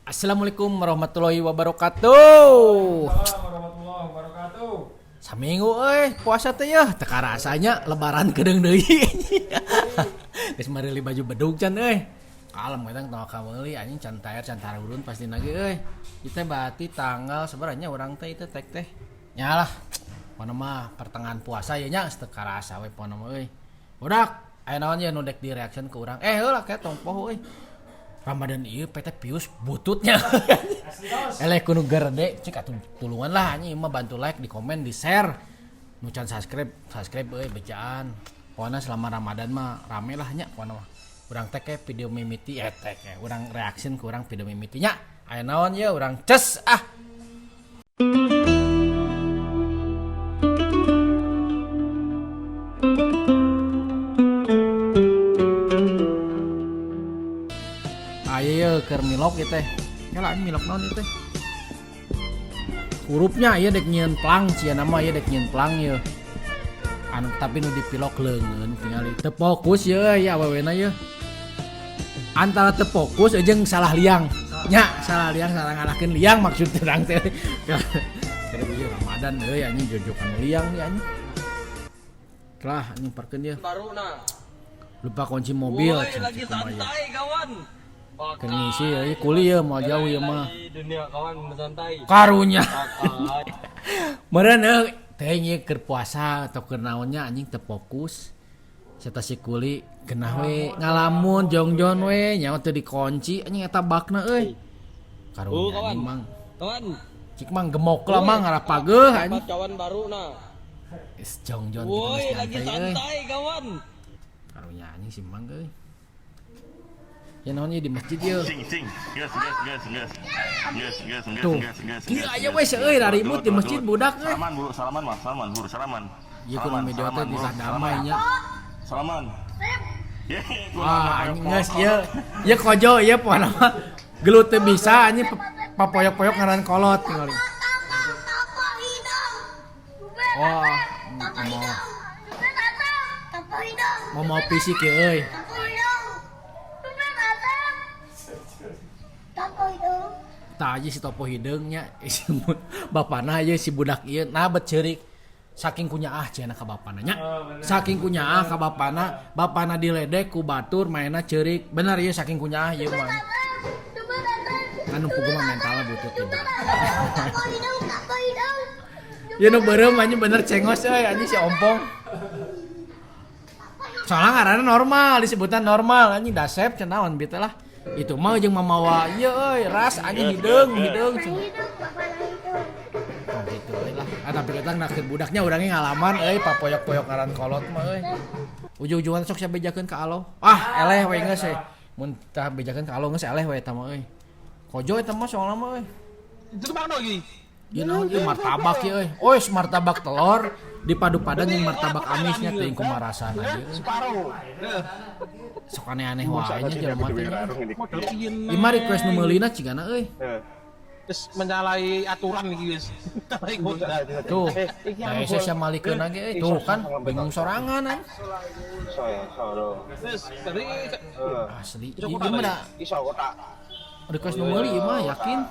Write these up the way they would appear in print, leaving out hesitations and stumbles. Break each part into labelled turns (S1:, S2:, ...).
S1: Assalamualaikum warahmatullahi wabarakatuh.
S2: Warahmatullahi wabarakatuh.
S1: Saminggu euy puasa teh yeuh teu karasanya lebaran kedeung deui. Geus meuli baju bedug can euy. Kalem eta tong kameuli anjing can taer can tarurun pasti lagi euy. Ieu teh berarti tanggal sebenarnya urang teh itu tek teh. Nya lah. Pokona mah pertengahan puasa ye nya teu karasa we pokona mah euy. Budak, aya naon ye nu dek di reaction ke urang? Eh heula kayak tong poho euy. Ramadan ieu PT Pius bututnya. Eleh kudu gerde cik atuh tulungan lah anjing mah bantu like, di komen, di share. Nu can subscribe, subscribe euy bejaan. Pokona selama Ramadan mah rame lah nya pokona mah. Urang teh ke video mimiti teh ke urang reaction ke urang video mimiti nya. Aya naon ye urang ces ah. Ayo ye keur milok ieu teh. Kela anjing milok naon ieu teh? Hurufnya ieu dek nyieun plang sia nama ieu dek nyieun plang ieu. Anu tapi nu dipilok leungeun tingali teu fokus ye euy awewena ye. Antara teu fokus jeung salah liang. Nya salah liang salah ngalahkeun liang maksud urang teh. Keur ieu Ramadan euy anjing jojokan liang ieu anjing. Lah anjing parkeun ieu. Lupa kunci mobil.
S3: Woi, lagi santai kawan.
S1: Keur ngisi euy kuli ieu moal jauh ieu mah.
S3: Dunia kawan bersantai.
S1: Karunya. Meureun euy teh ieu keur puasa atau keur naonnya anjing teu fokus. Serta si kuli genah we ngalamun jongjon we nyawa teu dikunci anjing eta bakna euy. Karunya anjing mang.
S3: Kawan.
S1: Cik mang gemok lah mang ngarapageuh anjing.
S3: Kawan baru nah.
S1: Is jongjon
S3: Woi, lagi santai kawan.
S1: Karunya anjing si mang euy. Ya naon ieu di masjid ieu.
S4: Sing sing, gas gas gas gas. Gas gas gas
S1: Tuh.
S4: gas gas.
S1: Kieu aya we seueur raribut di masjid budak euy.
S4: Salaman buru, salaman mah, salaman buru, salaman.
S1: Ieu kudu video teh bisa damai nya.
S4: Salaman.
S1: Wah, anjing geus ieu. Ieu kojo ieu pokona mah. Gelut teu bisa anjing papoyok-poyok ngaran kolot tingali. Wah, mau fisik ya euy. Tah aja si topo hideung nya bapana ieu si budak ieu nah bet ceurik saking kunyaah cenah ka bapana nya. Saking kunyaah ka bapana, bapana diledek ku batur maena ceurik. Bener ieu saking kunyaah ieu mah. Anu puguh mah mentalna butut ieu. Ieu nu beureum anjing bener cengos euy anjing si ompong. Soalnya ngaranna normal disebutan normal anjing dasep cenah naon bieu teh lah. Itu mah jeung mamawa ieu euy ras anjing hideung hideung cenah. Oh gitu euy lah. Ah tapi kita nak budaknya urangnya ngalaman euy papoyok-poyok ngaran kolot mah euy. Ujung-ujungan sok sia bejakeun ka alo. Ah eleh we geus euy. Mun tah bejakeun ka alo geus eleh we eta mah euy. Kojo eta mah soalna mah euy.
S3: Itu mah lagi.
S1: Ieu naon ieu martabak ieu euy. Oy martabak telur dipadu-padan jeung martabak amisnya teuing kumaha rasana ieu.
S3: Separo.
S1: Sok aneh-aneh wae nya jelema teh. Ieu mah request nu meulina cigana euy.
S3: Terus menyalahi aturan iki geus.
S1: Tuh, nah sia malikeun ge euy. Tuh kan bingung sorangan anjing.
S3: Terus tadi
S1: asli ieu mah da request nu meuli ieu mah yakin.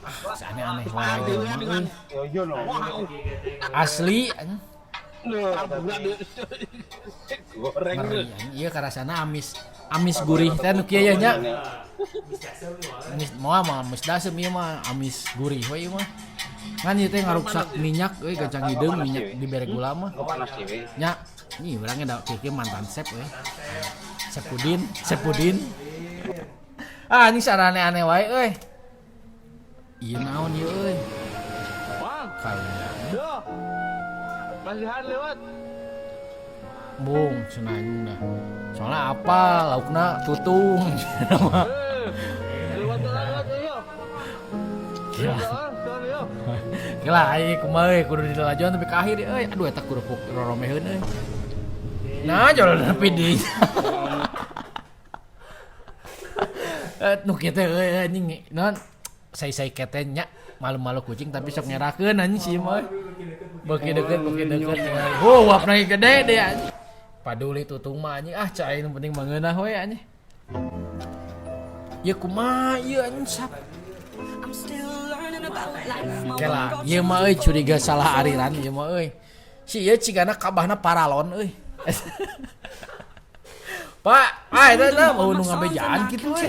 S1: Ah, aneh-aneh wae jelema euy. Asli anjing. Ngeri anjing ieu karasana amis amis gurih teh nu kieu nya. Amis moal mah amis dasem ieu mah amis gurih we ieu mah. Ngan ieu teh ngaruksak minyak euy gancang hideung minyak dibere gula mah. Nya, ih urang da kieu mantan chef euy. Chef Pudin, Chef Pudin. Ah anjing sarane-aneh wae euy. Ieu naon ieu euy. Karunya.
S3: Masihan lewat.
S1: Bung, cenah anjing dah. Soalnya apa laukna tutung. Gila. Gila ai kumaha euy kudu dilalajoan tapi ka akhir euy. Aduh eta kerupuk roromeheun euy. Nah, jalan nepi di. Nu kieu teh euy anjing naon sai-sai keten nya malu-malu kucing tapi sok ngerakeun anjing si mah. Beuki deukeut tinggal. Huh, wapna gede deh anjing. Paduli tutung mah anjing ah cai nu penting mangeunah we anjing. Ya kumaha ieu anjing sap. Kela, ieu mah euy curiga salah aliran ieu mah euy. Si ieu cigana kabahna paralon euy. Pak, ah eta eta mau nu ngabejaan kitu euy.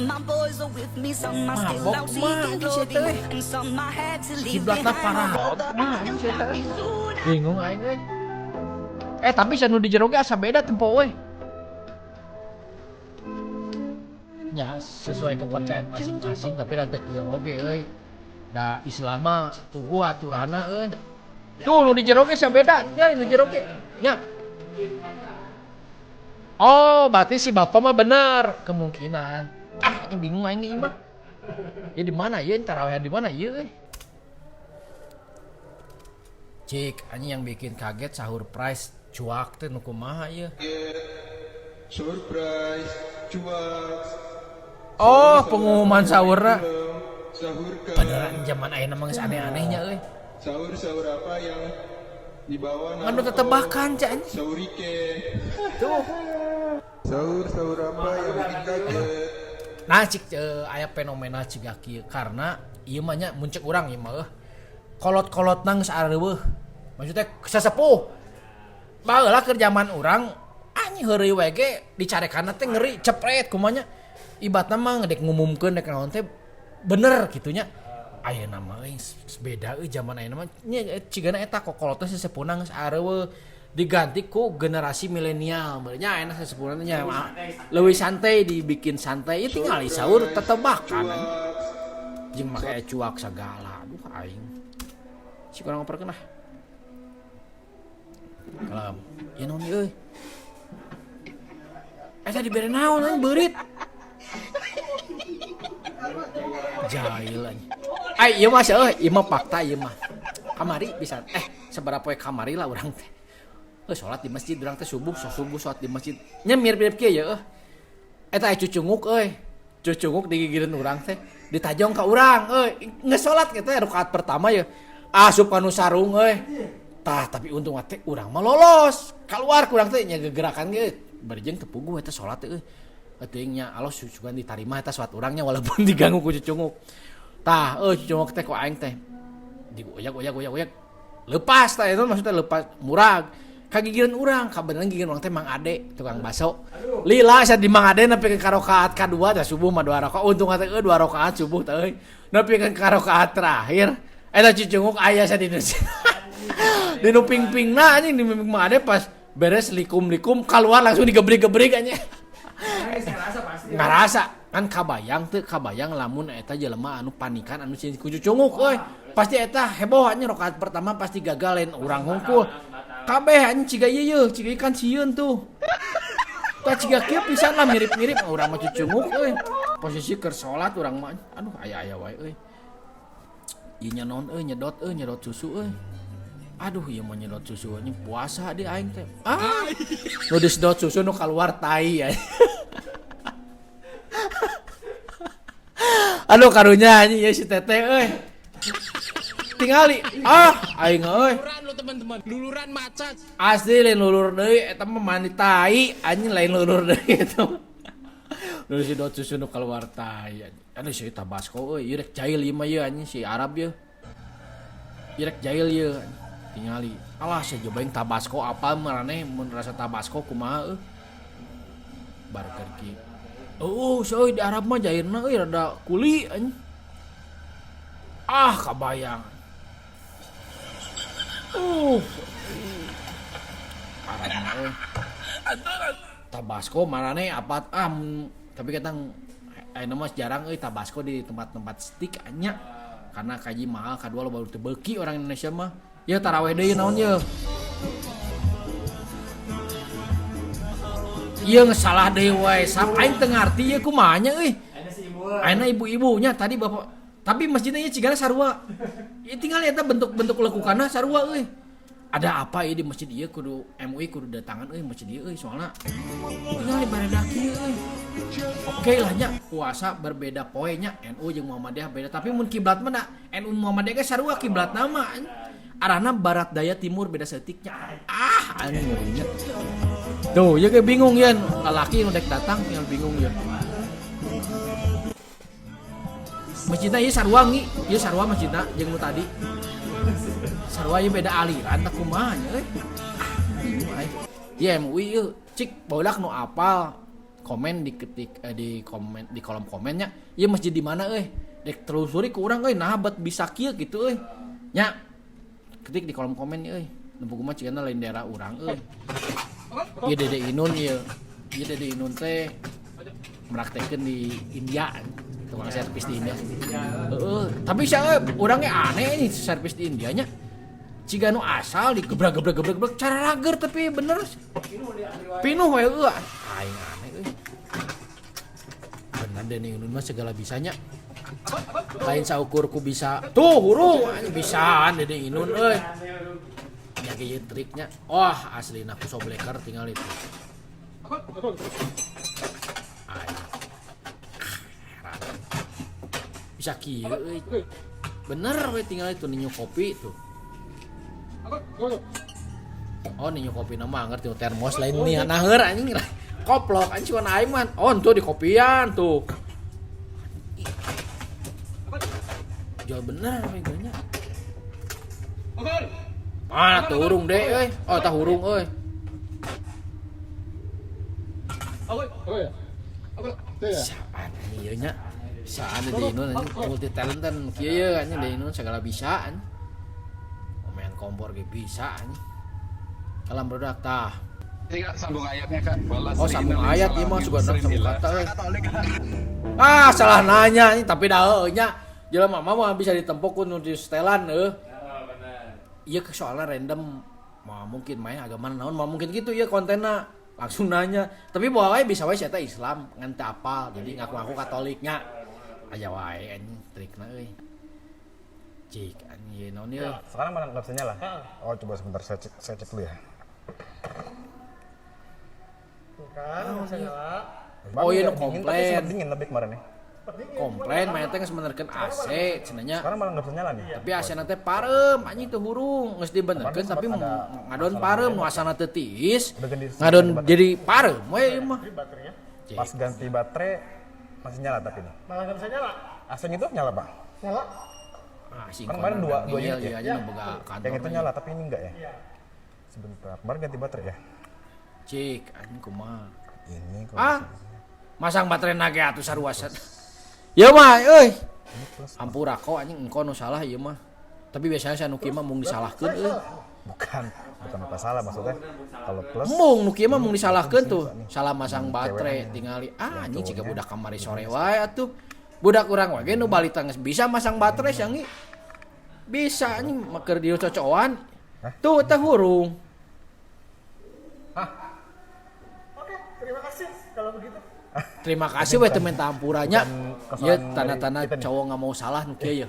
S1: Mabok mah anjing si eta euy. Kiblatna paralon mah anjing si eta euy. Bingung aing euy. Eh tapi sanu di jero ge asa beda tempo euy. Ya sesuai kepercayaan masing-masing tapi rada kieu oge euy. Da Islam mah puguh aturanna euy. Tuh nu di jero ge asa beda nya nu jero ge. Nya. Oh, berarti si bapak mah benar kemungkinan. Ah, ini bingung aing ieu mah. Ya di mana ieu tarawih di mana ieu euy? Cik, anjing yang bikin kaget sahur price cuak teh nu kumaha ieu?
S5: Surprise, cuak.
S1: Oh, pengumuman sahurna.
S5: Sahur ke.
S1: Beneran zaman ayeuna mah geus aneh-anehnya euy.
S5: Sahur-sahur apa yang dibawa
S1: Anu tetebakan cak anjing.
S5: Sahurike.
S1: Tuh.
S5: Sahur-sahur apa yang bikin kaget?
S1: Nah, cik aya fenomena ciga kieu karena ieu mah nya mun cek urang ieu mah euh. Kolot-kolotna geus areuweuh. Maksudnya sesepuh. Baheula keur zaman urang anjing heureuy we ge dicarekanna teh ngeri cepret kumaha nya. Ibatna mah dek ngumumkeun dek naon teh bener kitu nya. Ayeuna mah euy beda euy zaman ayeuna mah nya cigana eta kokolotna sesepuhna geus areuweuh diganti ku generasi milenial nya ayeuna sesepuhna nya leuwih santai dibikin santai ieu tinggal sahur tetebakan jeung make cuak sagala aduh aing si kurang ngoperkeun ah kalem ieu naon ieu euy eta dibere naon anjing beurit jahil anjing. Ai ieu mah seueuh, ieu mah fakta ieu mah. Kamari bisa sabaraha poe kamari lah urang teh. Salat di masjid urang teh subuh, sok subuh salat di masjid. Nya mirip-mirip kieu ye eueuh. Eta aya cucunguk euy. Cucunguk digigireun urang teh, ditajong ka urang euy. Geus salat kieu teh rakaat pertama ye. Asup ka nu sarung euy. Tah tapi untung teh urang mah lolos. Kaluar ku urang teh nya gegerakan ge bari jeung teu puguh eta salat teh euy. Teuing nya Allah sugan ditarima eta salat urangnya walaupun diganggu ku cucunguk. Tah euy cucunguk teh ku aing teh dioyak-oyak-oyak-oyak lepas tah itu maksudnya lepas murag kagigireun urang kabeneran gigireun urang teh Mang Ade tukang baso. Lila asa di Mang Ade nepi ka rakaat kadua tah subuh mah 2 rakaat untung teh euy 2 rakaat subuh teh euy nepi ka rakaat terakhir eta cucunguk aya sa di di nu ping-pingna anjing di Mang Ade pas beres likum-likum keluar langsung digebrig-gebrig anjing. Ngarasa kan kabayang teu kabayang lamun eta jelema anu panikan anu sieun ku cucunguk euy pasti eta heboh anjing rakaat pertama pasti gagal lain urang hungkul kabeh anjing ciga ieu yeuh ciga kan sieun tuh tah ciga kieu pisan lah mirip-mirip urang mah cucunguk euy posisi keur salat urang mah aduh aya-aya wae euy ieu nya naon euy nyedot euy nyedot susu euy aduh ieu mah nyedot susu anjing puasa di aing teh ah nu disedot susu nu kaluar tai anjing. Aduh karunya anjing ieu si teteh euy. Tingali ah aing euy.
S3: Luluran lu teman-teman, luluran macan.
S1: Asli lain lulur deui eta mah mandi tai anjing lain lulur deui eta mah. Nu disedot susu nu kaluar tai anjing. Aduh si Tabasco euy ieu rek jahil ieu mah ieu anjing si Arab ieu. Ieu rek jahil ieu anjing. Tingali. Alah sia cobain Tabasco apa maraneh mun rasa Tabasco kumaha euy. Burger King. Oh, so di Arab mah jairna euy rada kuli anjing. Ah, kabayang. Arab mah euy. Tabasco maraneh apa ah tapi kadang ayeuna mah jarang euy Tabasco di tempat-tempat steak nya. Karena kaji mahal kadua lo baru teu beuki orang Indonesia mah. Ya taraweh deui naon ye. Ieu geus salah deui wae sap aing teu ngarti ieu kumaha nya euy. Ayeuna ibu-ibunya tadi bapak tapi masjidnya ieu cigana sarua. Ieu tinggal eta bentuk-bentuk lekukanna sarua euy. Ada apa ieu di masjid ieu kudu MUI kudu datangan euy masjid ieu euy soalna tinggal di baredak ieu euy. Oke lah nya puasa berbeda poe nya NU jeung Muhammadiyah beda tapi mun kiblat mah da NU Muhammadiyah ge sarua kiblatna mah arahna barat daya timur beda saeutiknya. Ah anjing ngerinya. Tuh, ya kayak bingung ya, lalaki nu dek datang tinggal bingung ya. Masjidna ieu sarua ngi, ieu sarua masjidna jeung nu tadi. Sarua ieu beda aliran tah kumaha nya euy. Bingung aing. Ieu MUI ieu, cik barudak nu apal komen diketik di komen di kolom komennya, ieu masjid di mana euy? Dek telusuri ku urang euy, nah bet bisa kieu gitu euy. Nya ketik di kolom komen euy. Nempo mah cigana lain daerah urang euy. Ieu Dede Inun ieu. Ieu Dede Inun teh meraktekeun di India, tukang servis di India. Heeh, tapi sia urangnya aneh nih servis di India nya. Ciga nu asal digebrak-gebrak gebrak cara rager tapi bener. Pinuh we eueuh. Aing aneh euy. Bener Dede Inun mah segala bisanya. Lain saukur ku bisa. Tuh hurung anjing bisaan Dede Inun euy. Nya ge ieu triknya. Wah, aslina ku sobleker tinggal itu. Aing. Heran. Bisa kieu euy. Bener we tinggal itu ninyu kopi tuh. Oh, ninyu kopi nama ngerti termos lain nih naheur anjing. Koplok anjing cuman aing mah. Oh, tuh di kopian tuh. Jual bener we nya. Mana tuh hurung deh euy. Oh, tah hurung euy. Saan ieu nya? Saan di Inun anjing multi talent kieu ye anjing di Inun segala bisa anjing. Main kompor ge bisa anjing. Kalam barudak tah.
S6: Ini Kak, sambung ayatnya Kak. Balas
S1: Oh, sambung ayat ieu mah suka sambung kata euy. Ah, salah nanya anjing tapi dah heueuh nya. Jelema mah bisa ditempok ku nu di setelan eueuh. Iya soalnya random mau mungkin main agama naon mau mungkin gitu ya kontennya langsung nanya tapi bawa wae bisa wae sia Islam ngan teu apal jadi ngaku-ngaku Katoliknya aya wae anjing trikna euy cik anjing ieu naon ieu.
S7: Sekarang mana nggak bisa nyala? Oh, coba sebentar saya cek dulu ya.
S2: Kan, bisa nyala.
S1: Oh, iya, nu
S7: Dingin, tapi
S1: komplain.
S7: sempat dingin lebih kemarin ya.
S1: Komplain main teh geus menerkeun AC cenah.
S7: Sekarang malah nggak bisa nyala nih.
S1: Tapi AC na teh pareum anjing teu hurung geus dibenerkeun tapi ngadon pareum nu asana teu tiis ngadon jadi pareum we ieu mah.
S7: Pas ganti baterai masih nyala tapi ini.
S2: Malah nggak bisa nyala.
S7: AC-nya itu nyala, Pak?
S2: Nyala.
S1: Ah, sing
S7: Kan kemarin dua unit ya?
S1: Aja nu boga kantor.
S7: Yang itu nyala tapi ini enggak ya? Sebentar. Kemarin ganti baterai ya?
S1: Cik anjing kumaha.
S7: Ini kalau
S1: Ah. Masang baterai nage atuh sarua sat. Ya mah euy. Ampura kok anjing engko nu salah ieu mah. Tapi biasanya saya nu kieu mah mung disalahkeun euy.
S7: Bukan, bukan apa salah maksudnya. Kalau plus
S1: Mung nu kieu mah mung disalahkeun tuh. Salah masang baterai tingali ah anjing ciga budak kamari sore wae atuh. Budak urang wae ge nu balita geus bisa masang baterai sia ngi. Bisa anjing keur dieu cocoan. Tuh teh hurung.
S2: Oke, terima kasih kalau begitu.
S1: Terima kasih we teu minta ampuranya.
S7: Bukan
S1: Ya
S7: kesalahan
S1: tanda-tanda
S7: dari kita nih.
S1: cowok nggak mau salah nu kieu ye.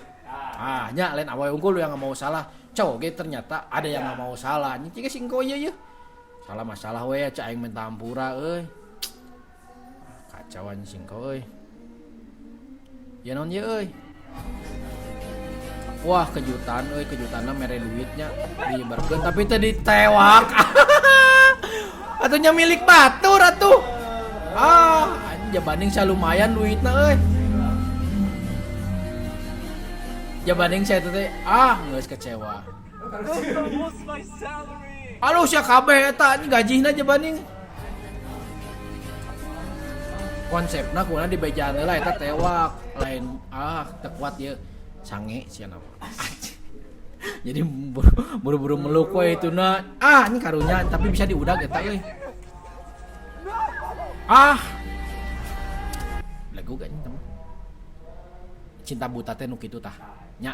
S1: Ah, nya lain awewe unggul yang nggak mau salah. Cowok ge ternyata ada yang nggak mau salah. Anjing ciga sing ieu ye. Salah masalah we cak aing minta ampura euy. Kacau anjing singko euy. Ya naon ye euy. Wah, kejutan euy, kejutanna mere duitnya diyebarkeun tapi teu ditewak. Atuh nya milik batur atuh. Ah, anjing jabanding saya lumayan duitna euy. Jabanding saya teh ah geus kecewa. Halo sia kabeh eta anjing gajihna jabanding. Konsepna kuna dibejaan heula eta tewak, lain ah teu kuat ieu. Sange sia nama. Jadi buru-buru meluk we itu na. Ah, ini karunya tapi bisa diudag eta euy. Ah. Lagu kan teman. Cinta buta teh nu kitu tah. Nya.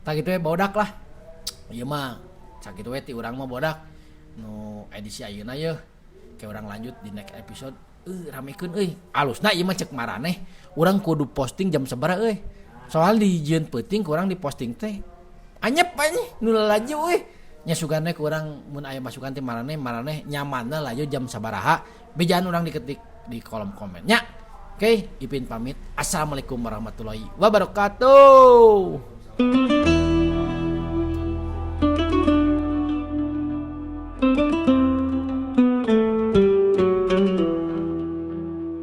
S1: Tah kitu we bodak lah. Ieu mah sakitu we ti urang mah bodak. Nu edisi ayeuna yeuh. Kayak urang lanjut di next episode. Ramekeun euy. Alusna ieu mah cek maraneh. Urang kudu posting jam sabaraha euy. Soal di jieun peuting kurang di posting teh anyep anjing nu laju euy. Nya sugane kurang mun aya masukan ti maraneh, maraneh nyamanna laju jam sabaraha bejaan urang diketik di kolom komen nya. Oke, Ipin pamit. Assalamualaikum warahmatullahi wabarakatuh.